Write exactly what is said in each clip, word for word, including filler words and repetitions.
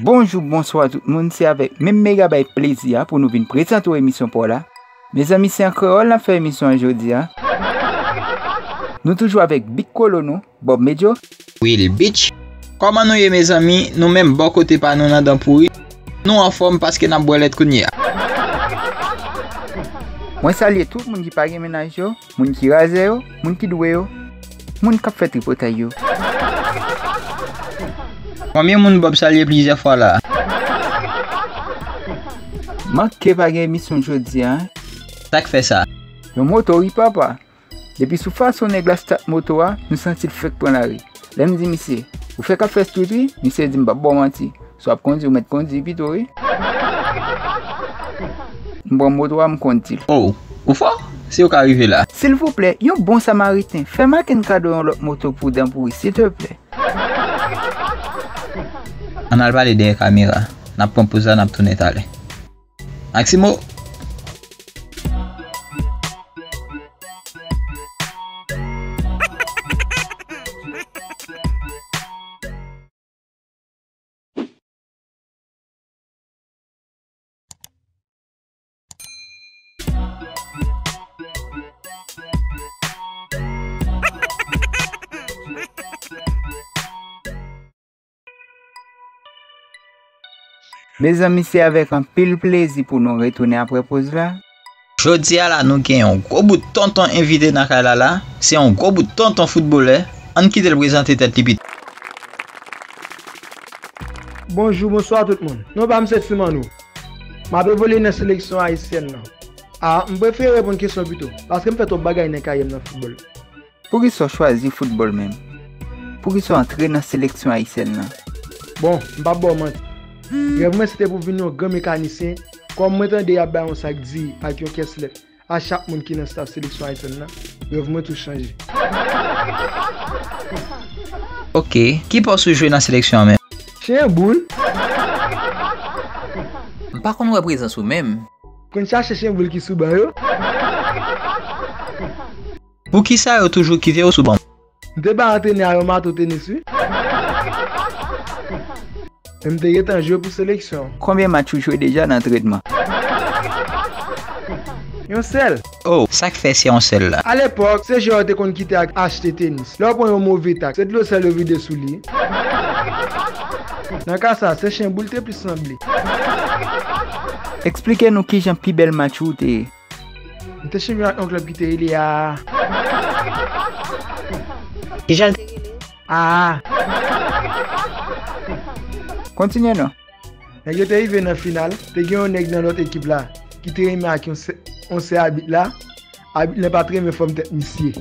Bonjou, bonswa tout moun, se avèk menm mega bay plezi a pou nou vin prezante w emisyon pa w la. Mezanmi, se an kreyòl n ap fè emisyon an jodi a. Nou toujou avèk Big Kolo nou, Bob Medyo. Will Beach. Kòman nou ye, mezanmi? Nou menm bò kote pa nou nan Dan Pouri. Nou anfòm paske n ap bwè lèt kounye a. Mwen salye tout moun ki pa gen mennaj yo, moun ki razè yo, moun ki dwe yo, moun k ap fè tripotay yo. Konbyen moun Bob salye plizyè fwa la? Manke pa gen emisyon jodi a. Sa k fè sa? Yon moto wi papa. Depi sou fason nèg la stat moto a, nou santi l fèk pran lari. Lè m di misye, ou fèk ap fè street wi, misye di m p ap ba w manti. Si w ap kondi, ou mèt kondi pito wi. M pran moto a, m kondi l. Oh, ou fò? Si w ka rive la. Silvouplè, yon bon samariten, fè Maken kado yon lòt moto pou Dan Pouri, silteplè. Ann al pale dèyè kamera. N ap pran poz la, n ap tounen talè. Maximo! Mezanmi, se avèk anpil plezi pou nou retounen apre poz la. Jodi a la, nou gen yon gwo bout tonton envite nan kay la la. Se yon gwo bout tonton foutbolè. Ann kite l prezante tèt li pito. Bonjou, bonswa tout moun. Non pa m se Ti Manno. M ap evolye nan seleksyon ayisyèn nan. A, m prefere reponn kesyon pito, paske m fè twòp bagay nan karyè m nan foutbòl. Poukisa w chwazi foutbòl menm? Poukisa w antre nan seleksyon ayisyèn nan? Bon, m p ap ba w manti. Rèv mwen se te pou vin yon gran mekanisyen. Kòm mwen tande y ap bay yon sak diri ak yon kès lèt a chak moun ki nan staf seleksyon ayisyèn nan, rèv mwen tou chanje. Oke, ki pòs ou jwe nan seleksyon an menm? Chen boul. M pa konn wè prezans ou menm. Konn chache chen boul ki sou ban yo. Poukisa yo toujou kite w sou ban? M te bay antrenè a yon mato tenis wi. E m te gentan jwe pou seleksyon. Konbyen match ou jwe deja nan antrenman? Yon sèl. Oh, sa k fè se yon sèl la? Alepòk, se jwè yo te konn kite ak achte tenis. Lè w pran yon move tak, se dlo sèl yo vide sou li. Nan ka sa, se chen boul te plis sanble. Eksplike nou kijan pi bèl match ou te ye. M te chanpyon ak yon klèb ki te rele A A. Kijan l te rele? A A. Kontinye non. Nèg yo te rive nan final, te gen yon nèg nan lòt ekip la ki te renmen ak yon sè, yon sè abit la. Abit lan pa t renmen fòm tèt misye.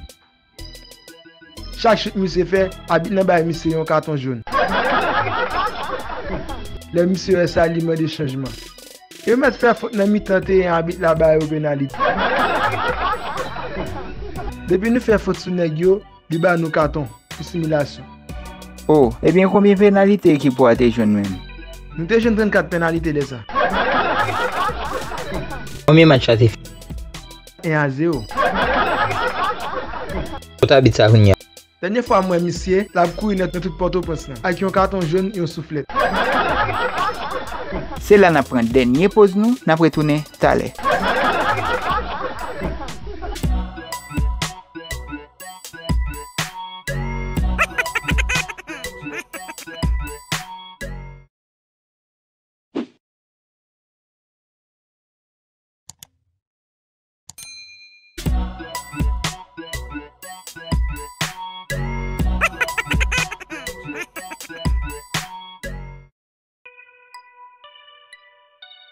Chak chout misye fè, abit lan bay misye yon katon jòn. Lè misye wè sa, li mande chanjman. Yo mèt fè fot nan mitan teren, abit la ba yo penalite. Depi nou fè fot sou nèg yo, li ba nou katon pou similasyon. Oh, ebyen konbyen penalite ekip ou a te jwenn menm? Nou te jwenn trannkat penalite lè sa. Konbyen match la te fè? En a zewo. Kot abit sa kounye a? Dènye fwa m wè misye, l ap kouri nan, nan tout Pòtoprens lan, ak yon katon jòn, yon souflèt. Se la n ap pran dènye poz nou, n ap retounen talè.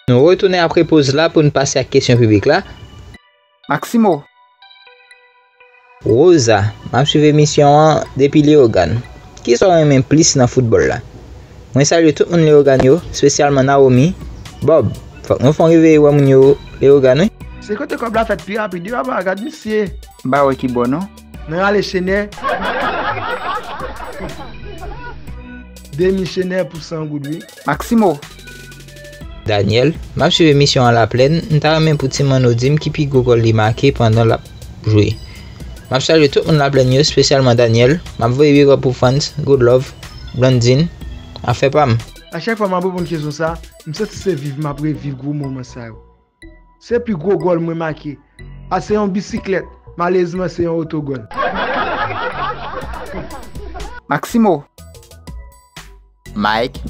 Nou retounen apre poz la pou n pase ak kesyon piblik la. Maximo. Rosa, m ap swiv emisyon an depi Leyogàn. Kisa w renmen plis nan foutbòl la? Mwen salye tout moun Leyogàn yo, espesyalman Naomi, Bob. Fòk nou fè yon reveye wè moun yo Leyogàn wi. Se kote kòb la fèt pi rapid wi papa, gad misye. M pa wè ki bò non. Nan rale chenè. Demi chenè pou san goud wi. Maximo. Daniel, m ap swiv emisyon an Laplèn, m ta renmen pou Ti Manno di m ki pi gwo gòl li make pandan l ap jwe. M ap salye tout moun Laplèn yo, espesyalman Daniel. M ap voye big up pou Frantz, Good Love, Blondine, afè pa m. A chak fwa m ap reponn kesyon sa, m santi se viv m ap reviv gwo moman sa yo. Se pi gwo gòl mwen make. A se yon bisiklèt, malerezman se yon otogòl. Maximo. Mike.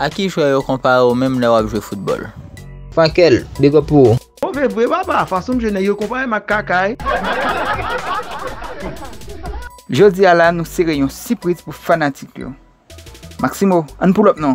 A ki jwè yo konpare w menm lè w ap jwe foutbòl? Fakel, big up pou ou. Move vre papa, fason m jwe nèg yo konpare m ak kakay. Jodi a la nou sere yon sipriz pou fanatik yo. Maximo, ann pull up non.